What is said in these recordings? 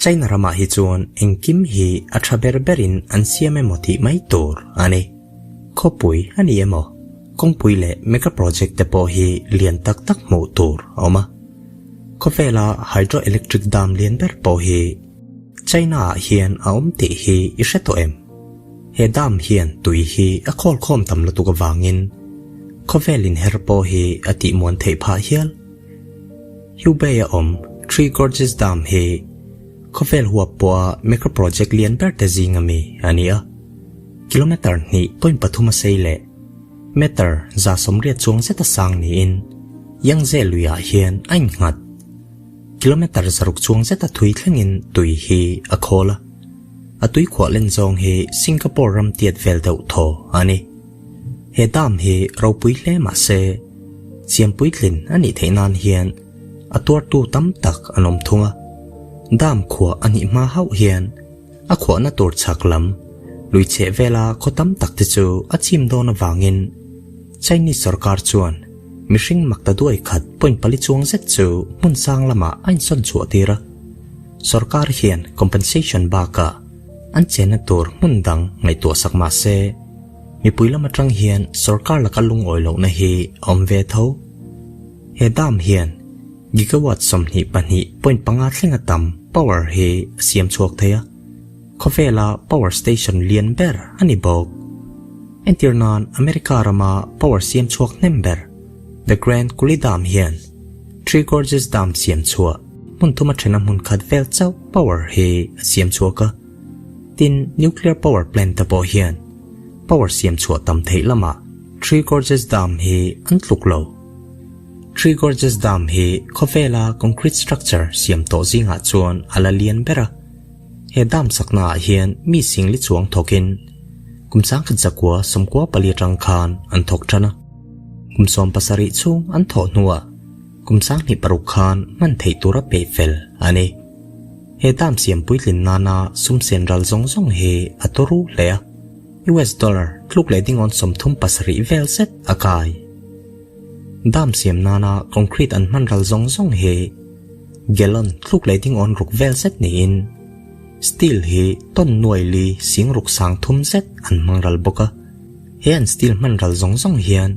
China ramah hi chuan engkim hi a tha ber berin an siam emaw tih mai tur a ni. Khawpui a ni emaw, kawngpui leh mega project te pawh hi lian tak tak hmuh tur a awm a. Khawvela hydroelectric dam lian ber pawh hi China ah hian a awm tih hi i hre tawh em? He dam hian tui hi a khawl khawm tam lutuk avangin khawvel inher pawh hi a tihmuan theih phah hial. Hubei a awm Three Gorges Dam hi khawvel huap pawha mega project lian ber te zing ami a ni a. Kilometre 2.3 a sei leh meter 180 chuang zeta sang niin Yangtze luiah hian a innghat. Kilometre 6 chuang zeta thui thlengin tui hi a khawl a. A tui khuah len zawng hi Singapore ram tiat vel deuh thaw a ni. He dam hi ropui hle mah se, siam puitlin a nih theih nan hian a tuartu tam tak an awm thung a. Dam khuah a nih hma hauh hian a khuahna tur chhak lam lui chheh vela khaw tam tak te chu a chim dawn avangin Chinese sorkar chuan mihring makta duai khat point pali chuang zet chu hmun sang lamah a insawn chhuah tir a. Sorkar hian compensation bakah an chenna tur hmun dang ngaihtuah sak mah se, mipui lam atang hian sorkar laka lungawi lohna hi a awm ve tho. He dam hian gigawatt 22.5 thlenga tam power hi a siam chhuak thei a, khawvela power station lian ber a ni bawk. Entir nan America rama power siam chhuak hnem ber The Grand Coulee Dam hian Three Gorges Dam siam chhuah hmun thuma thena hmun khat vel chauh power hi a siam chhuak a. Tin, nuclear power plant te pawh hian power siam chhuah tam theih lamah Three Gorges Dam hi an tluk lo. Three Gorges Dam hi khawvela concrete structure siam tawh zingah chuan a la lian ber a. He dam saknaah hian mi singli chuang thawkin kum 1994 atang khan an thawk tan a. Kum 17 chhung an thawh hnuah kum 2006 khan hman theih tura peih fel a ni. He dam siam puitlin nana sum sen ral zawng zawng hi a tawru hle a, US dollar tluk leh dingawn 37 vel zet a kai. Dam siam nana concrete an hman ral zawng zawng hi gallon tluk leh dingawn ruk vel zet niin steel hi ton nuai li sing ruk sang thum zet an hmang ral bawk a. He an steel hman ral zawng zawng hian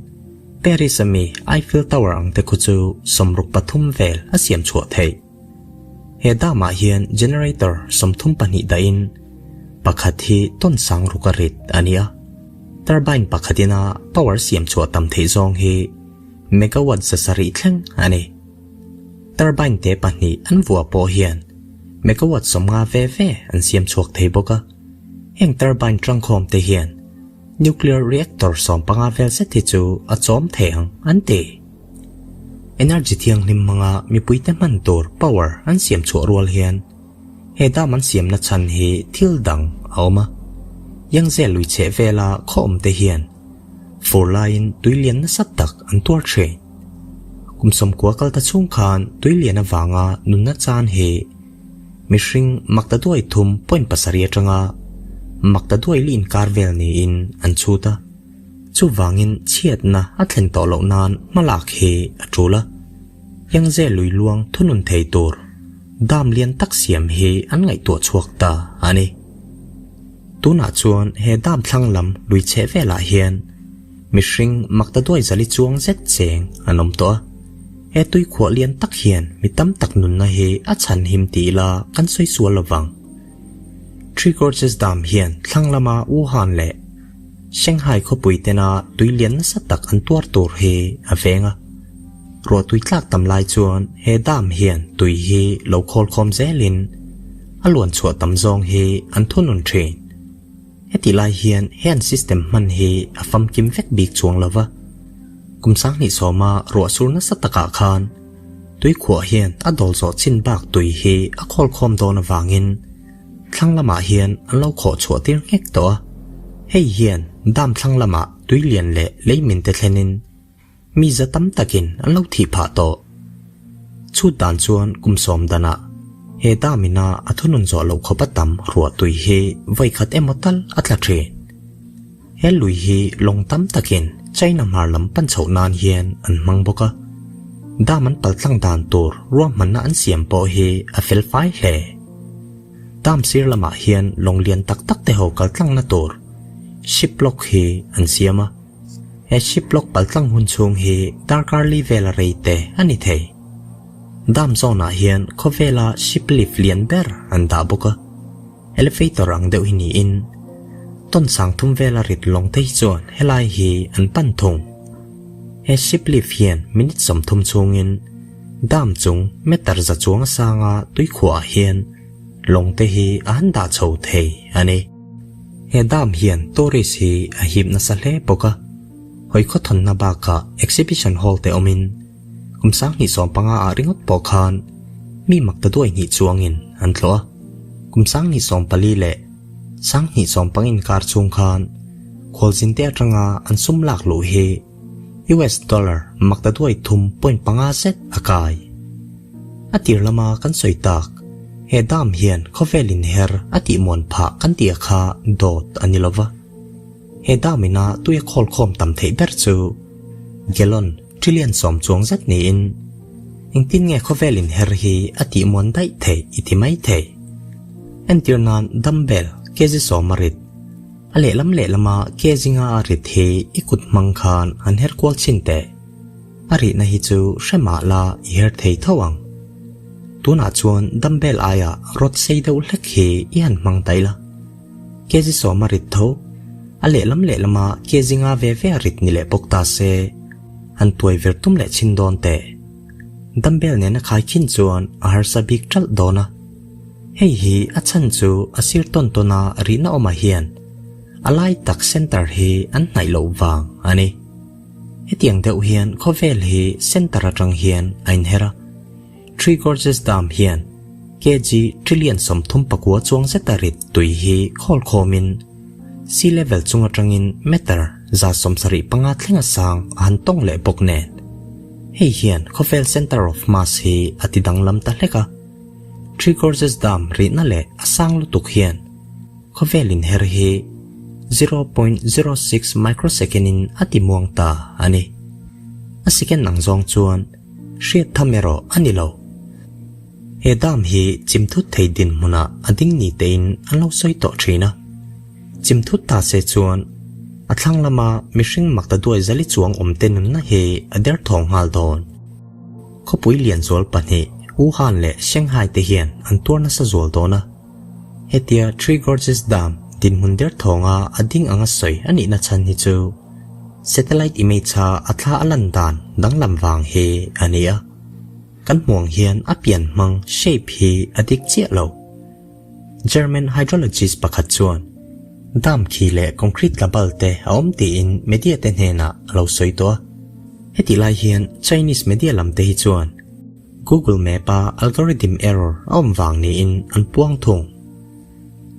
Paris ami Eiffel Tower ang te khu chu 63 vel a siam chhuah theih. He damah hian generator 32 dahin pakhat hi ton sang ruk a rit a ni a. Turbine pakhatina power siam chhuah tam theih zawng hi megawatt 700 thleng a ni. Turbine te pahnih an vua pawh hian megawatt 50 ve ve an siam chhuak thei bawk a. Heng turbine tangkhawm te hian nuclear reactor 15 vel zet hi chu a chawm thei ang an ti. Energy thianghlim hmanga mipui te hman tur power an siam chhuah rual hian he dam an siamna chan hi thil dang a awm a. Yangtze lui chheh vela khaw awm te hian fur laiin tui lian nasa tak an tuar thin. Kum 90 kal ta chhung khan tui lian avanga nunna chan hi mihring makta duai 3.7 atanga makta duai li inkar vel niin an chhut a. Chu wangin chhiatna a thlen tawh loh nan hmalak hi a tul a. Yangtze lui luang thunun thei tur dam lian tak siam hi an ngaihtuah chhuak ta a ni. Tunah chuan he dam thlang lam lui chheh velah hian mihring makta duai zali chuang zet cheng an awm tawh a. He tui khuah lian tak hian mi tam tak nunna hi a chhan him tih ila kan sawi sual lovang. Three Gorges Dam hian thlang lama Wuhan leh Shanghai khawpui tena tui lian nasa tak an tuar tur hi a veng a. Ruah tui tlak tam lai chuan he dam hian tui hi lo khawl khawm zelin a luan chhuah tam zawng hi an thunun thin. Heti lai hian he an system hman hi a famkim vek bik chuang lova. Kum 2010 ruah sur nasa takah khan tui khuah hian a dawl zawh chin bak tui hi a khawl khawm dawn awangin thlang lamah hian an lo khawh chhuah tir nghek tawh a. Hei hian dam thlang lamah tui lian leh leimin te thlenin mi za tam takin an lo thih phah tawh. Chhut dan chuan kum sawm danah he damina a thunun zawh lo khawpa tam ruah tui hi vawi khat emaw tal a tla thin. He lui hi lawng tam takin China hmar lam pan chhoh nan hian an hmang bawk a. Dam an pal tlang dan tur ruahmanna an siam pawh hi a fel fai hle. Dam sir lamah hian lawng lian tak tak te ho kal tlangna tur ship lock hi an siam a. He ship lock pal tlang hun chhung hi darkar li vela rei te a ni thei. Dam zawnah hian khawvela ship lift lian ber an dah bawk a. Elevator ang deuh hi niin tawn sang thum vela rit lawng te hi chuan helai hi an pan thung. He ship lift hian minute 30 chhungin dam chung meter za chuang sanga tuikhuah hian lawng te hi a han dah chho thei a ni. He dam hian tourist hi a hip nasa hle bawk a, hawi khawthawnna bakah exhibition hall te awmin kum 2015 ah ringawt pawh khan mi mak ta duai hnih chuangin an tlawh a, kum 2014 leh 2015 inkar chhung khan khualzin te atanga an sum lak luh hi US dollar mak ta duai thum point panga zet a kai. A tir lama kan sawi tak, he dam hian khawvel inher a tih muan phah kan tih a kha dawt a ni lova. He dam ina tui a khawl khawm tam theih ber chu gallon trillion 10 chuang zet niin engtin nge khawvel inher hi a tih muan daih theih i ti mai thei. Entir nan dumbbell kg 10 a rit, a lehlam lehlama kg nga a rit hi i kut hmang khan an her kual chin teh. A rihna hi chu hre mah la i her thei tho ang. Tunah chuan dumbbell aia rod sei deuh hlek hi i han hmang daih la. Kg 10 a rit tho, a lehlam lehlama kg nga ve ve a rit ni leh bawk ta se, han tuai vir tum leh chhin dawn teh. Dumbbell nena khai khin chuan a harsa bik ṭalh dawn a. Hei hi a chhan chu a sir tawn tawna rihna awmah hian a lai tak center hi an hnaih loh vang a ni. Hetiang deuh hian khawvel hi center atang hian a inher a. Three Gorges Dam hian kg trillion 39 chuang zeta rit tui hi khawl khawmin sea level chung atangin meter 175 thlenga sang a han tawng leh bawk nen. Hei hian khawvel center of mass hi a ti danglam ta hlek a. Three Gorges Dam rihna leh a sang lutuk hian khawvel inher hi 0.06 microsecond in a ti muang ta a ni. A second ang zawng chuan hriat tham erawh a ni lo. He dam hi chim thut thei dinhmunah a ding ni tein an lo sawi tawh thin a. Chim thut ta se chuan a thlang lama mihring mak ta duai zali chuang awm te nunna hi a der thawng nghal dawn. Khawpui lian zual pahnih Wuhan leh Shanghai te hian an tuar nasa zual dawn a. Hetia Three Gorges Dam dinhmun der thawnga a ding anga sawi a nihna chhan hi chu satellite image a a thla a lan dan danglam vang hi a ni a. Kan hmuang hian a pian hmang shape hi a dik chiah lo. German hydrologist pakhat chuan dam khi leh concrete tla bal te a awm tiin media te hnenah a lo sawi tawh a. Heti lai hian Chinese media lam te hi chuan Google Map a algorithm error a awm vang niin an puang thung.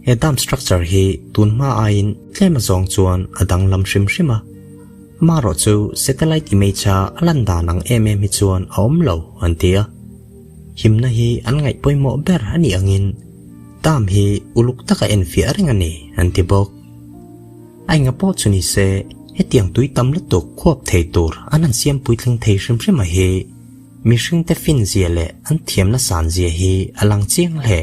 He dam structure hi tun hma aiin tlem a zawng chuan a danglam hrim hrim a. Amaherawh chu satellite image a a lan dan ang em em hi chuan a awm lo an ti a. Himna hi an ngaih pawimawh ber a nih angin dam hi uluk taka enfiah reng a ni an ti bawk. A enga pawh chu ni se hetiang tui tam lutuk khuap thei tur an han siam puitling thei hrim hrim a hi mihring te fin zia leh an thiamna san zia hi a lang chiang hle.